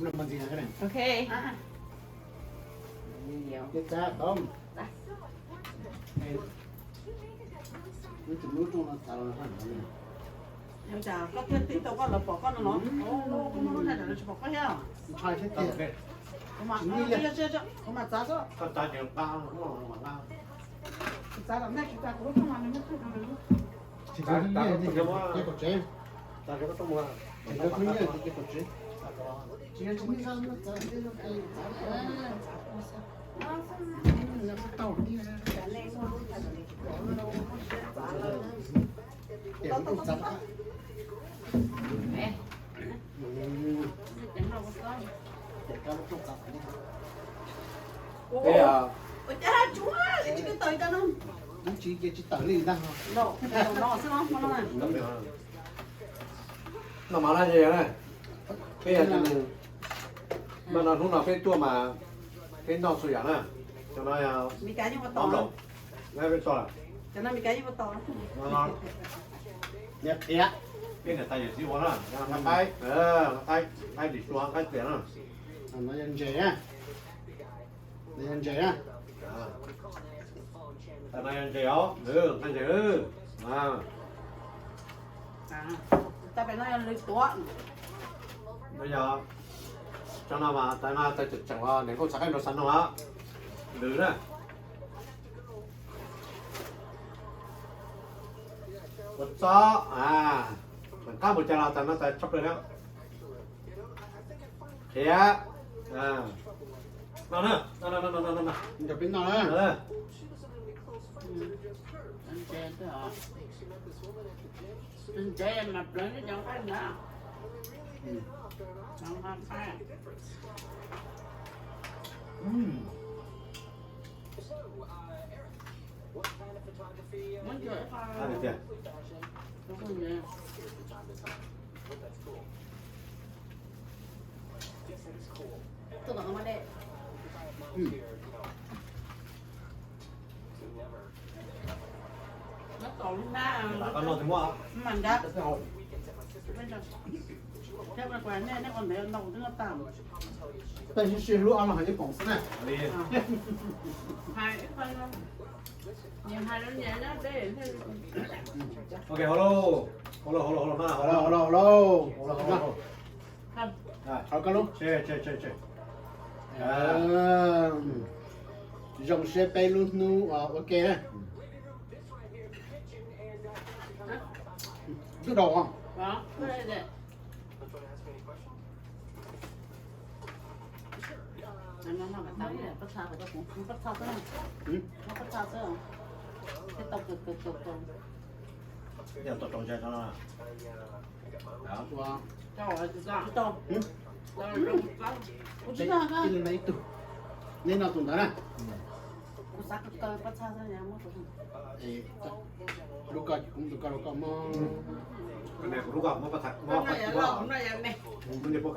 Ok. Ib yam. Ib yam. Ua cas koj thiaj tib tau koj lawv pom koj no los? Koj muaj lub neej tam lawv tsis pom koj thiab? Ntshai thiab tiag. Kuv mas txav xwb. Kuv txav tom ntej tsis tas kuv lub rooj mas nws muaj txav nws lub. Tsis txav tus nyiaj ces pom tsev. Tsis txav tus nyiaj ces pom tsev. Tsis yog tsis nyiaj txav ntej txav tau. Ub tsis ces tsis tawm li ntag. No mas na, peb yog tus nws, mas no hnub no peb tuaj mas peb noj txhua yam na. Cov no, Meskas yeej ua tau, peb tso, niam qhiav, peb niam tais yawm txiv ua na, qaib, qaib, qaib dim sua qaib tias na. No yog ntses na, no yog ntses na. Ntses os, ntses. Tau pem no yog lwm tuav. No yog, cov no mas tais no tais tseem tseem los niam nkauj txhav qaib nrog xav noog os. Lwm na. Ua txob, qab mus cas los tais no tais tshaj plaws na. Qhiav. No na, no no no no no. Nrog peb noj na. Tus ntses mas pleev cov nqaij ntawd. Muab ntsuas ib qho. Tuaj kom tau maj dej. Nyob tau lub hnab mas nrab. Thiab nej ua ntawd ntau twb noj tag. Tej sib sib hlub ob leeg hais ib poom xwb na. Hais ib qho, nyias hais rau nyias nyob deb. Ok, hau lauj, hau lauj, hau lauj, hau lauj, hau lauj, hau lauj, hau lauj. Zoo siab peb lub hnub ua ke na. Ntub dau os. Ib tug, neb noj tus ntawd na. Lub koj ces kuv tus koj rau koj mog. Kuv tus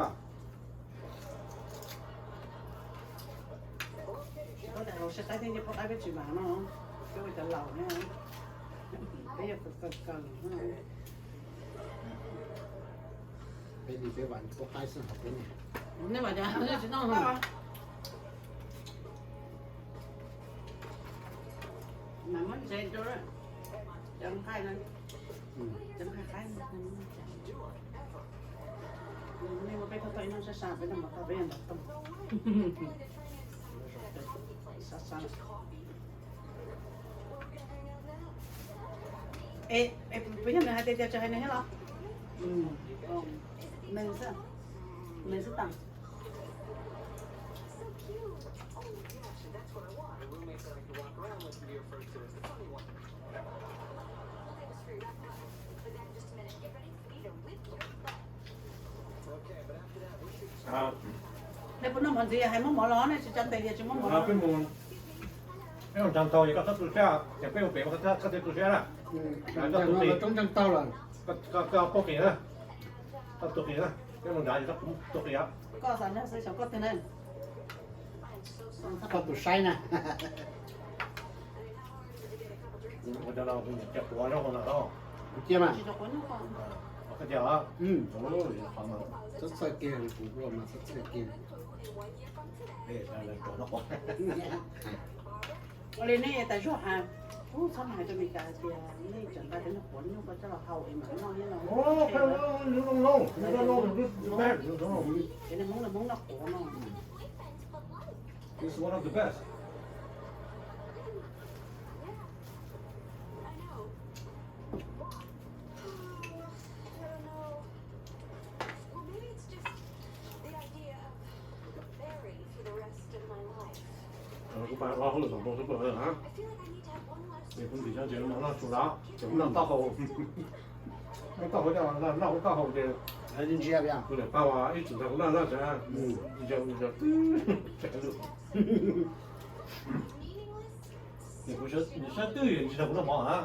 koj. Peb cov laus ne, peb yog kawg kawg kawg. Peb li peb vam pub qaib xwb hos peb ne. Nej vam cov nej tsis noj. Mas muab ntsev rau cov nqaij, cov nqaij qaib. Nej muab peb thauj thauj ib hnub sab sab peb noj mov tag peb yuav nrog toog. Sab sab. Es puas yog nws hais tias tias tsis hais nws thiab los? Nws xwb, nws xwb tas. Nej puas noj mov ntxiv, hais muab mov los ne, tsis tso ntes li tsis muab mov los. Peb mus ntseeg tau es koj txhob tu siab, ces peb mus pem koj thiaj tu siab na. Koj tu qis, koj tu qis na, koj tu qis na, peb mus nrad es koj tu qis os. Koj xav nrog xav xyov koj twg na. Koj tus saib na. Ua cov no cia quav nyob hauv no. Cia mas. Txhob txhawj kiag, kuv ua mas txhob txhawj kiag. Ua li nej tas zog has, txhob hais rau Meskas hais tias nej tseem nqa cov niag quav nyuj ko coj los hau es mam noj thiab no. Ces nej Hmoob, nej Hmoob noj quav no. It's one of the best. Kuv pab ob hauj lwm xwb na, ces kuv ntim no ces noj tsuas lawm ces kuv noj taub hau. Noj taub hau, noj hauv taub hau ces kuv niam pab ua ib txwm nrog kuv noj noj tsev, ntsia ntsia twb tsev lawm. Ces kuv sab twb tsis nrog kuv noj mov na,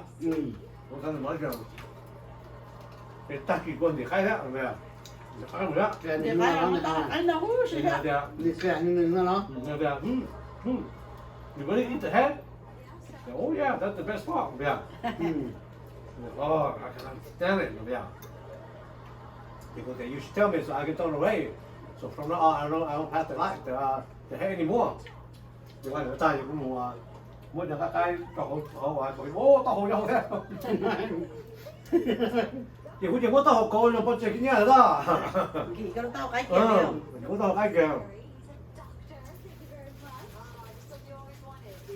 kuv xav noj mov ces tag kis kuv ntim qaib thiab, ntim qaib mus thiab. Tias, You really eat the head? Oh yeah, that's the best part. Ces kuv tias, You should tell me so I can throw it away. So from now on, I don't, I don't pass the light, the, uh, the head anymore. Ces ua ntawd tag ces kuv mus muab cov qaib qaib rau hauv, hauv, hauv, taub hau nyob hauv thiab. Ces kuv ces muab taub hau kauv los pov tseg kiag nyiaj lawm. Ces muab taub hau qaib kiag.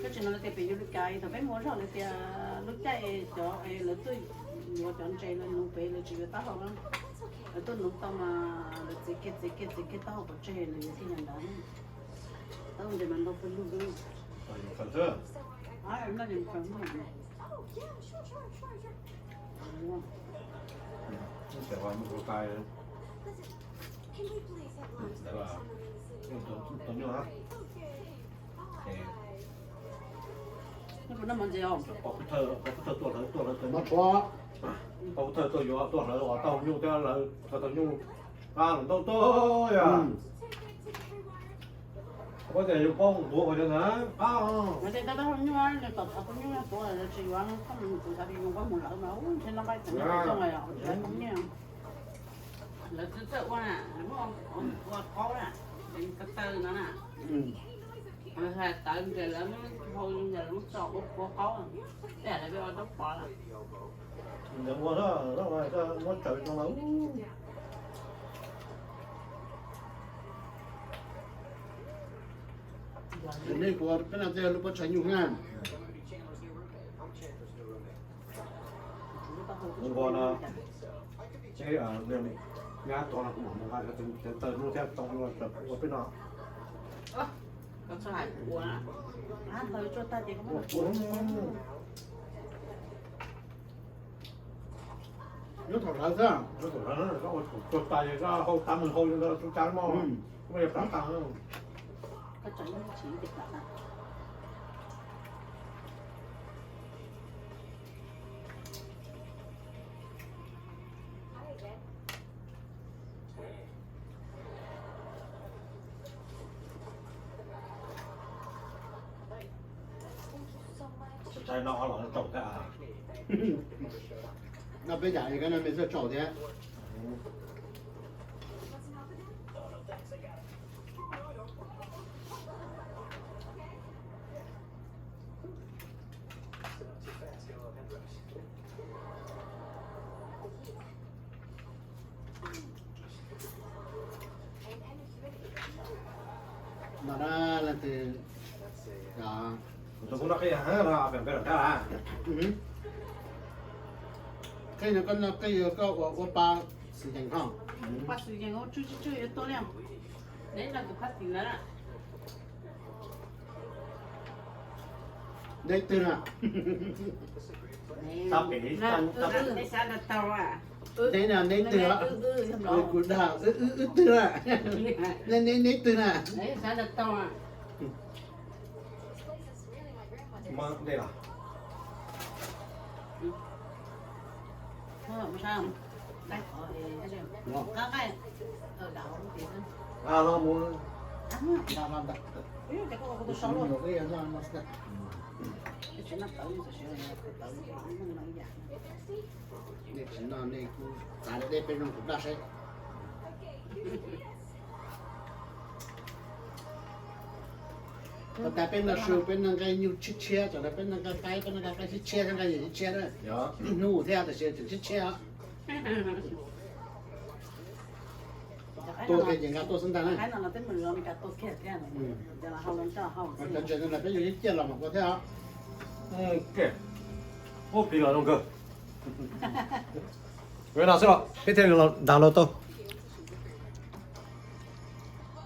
Koj tsis no tias pem yus li cas, thaum peb mus zog lawv tias lub caij cov lawv tuaj yuav cov ntses lawv nuv pem lawv tsis yuav taub hau na. Lawv tuaj nuv tau mas lawv txiav kiag txiav kiag txiav kiag taub hau pov tseg lawv yuav kiag yam ntawd. Taub hau ntses mas ntau kawg li. Pov Pub Thawj tuaj hlawv, tuaj hlawv, Pov Pub Thawj tuaj yuav, tuaj hlawv os, taub hau nyuj thiab hlawv tau nyuj qab los ntau tuaj yog. Kuv tias yus paub nquav qhov cov ntawd qab os. Kuv tias taub hau nyuj, nws tom qhov nyuj tuav tsis yuav, koj mus kuv xav tias yus nquav mus lawv mas ntshe no nqaij tseem nyob tom toj os, tsis tau nyiaj. Lawv txawj txawj ua na, lawv muab ua qaub na, ko taw no na. Tawv ntes lawv muab hau ntawd lawv muab tso ua kua qaub, tej lawv peb ua taub pov lawm. Ntawd ua muab tsaws zoo lawm. Nej kuv peb no tej lub pob tsaig nyuj na. Nqua no, nyab tuav no kuv mam mus nqa cov taw no thiab tau ua peb no. Nyob thaum hlawv xwb. Nyob thaum hlawv, tuag tas ces hau tas mus hau rau tub cab mog, muaj yog plab tas. Tsaib no los tsaus thiab. No peb yam li koj no me xwb tsaus thiab. No na, leej twg, kuv tus kub no qhib heev no, pem peb los nrab. Qhib no koj no qhib koj ua ua pa xwm yees ho. Pa xwm yees ua tswj tswj tswj yuav tuaj li. Neb no tus phab xim ntawd na. Neb twg na? Tab pem, neb xav tau a? Neb no neb twg? Kuv dag wb twg na? Neb neb neb twg na? Neb xav tau a? Muab dej los. Qab qab, qab los mus. Tus saud los. Tsis noj tawv li, tsis noj li, kuv txav dej peb zoo kuv daj saib. Tau tas peb noj su, peb noj nqaij nyuj tshiab tshiab, tam no peb noj nqaij qaib, peb noj nqaij qaib tshiab tshiab, nqaij nyuj tshiab tshiab na. Ib hnub thiab, tam sis tseem tshiab tshiab. Tua kiag ces nqa tuaj xwb ntag na. Cov ntses no peb yuav ib ciaj los mas tua thiab os. Peb no xwb los peb thiaj li los dag los tau.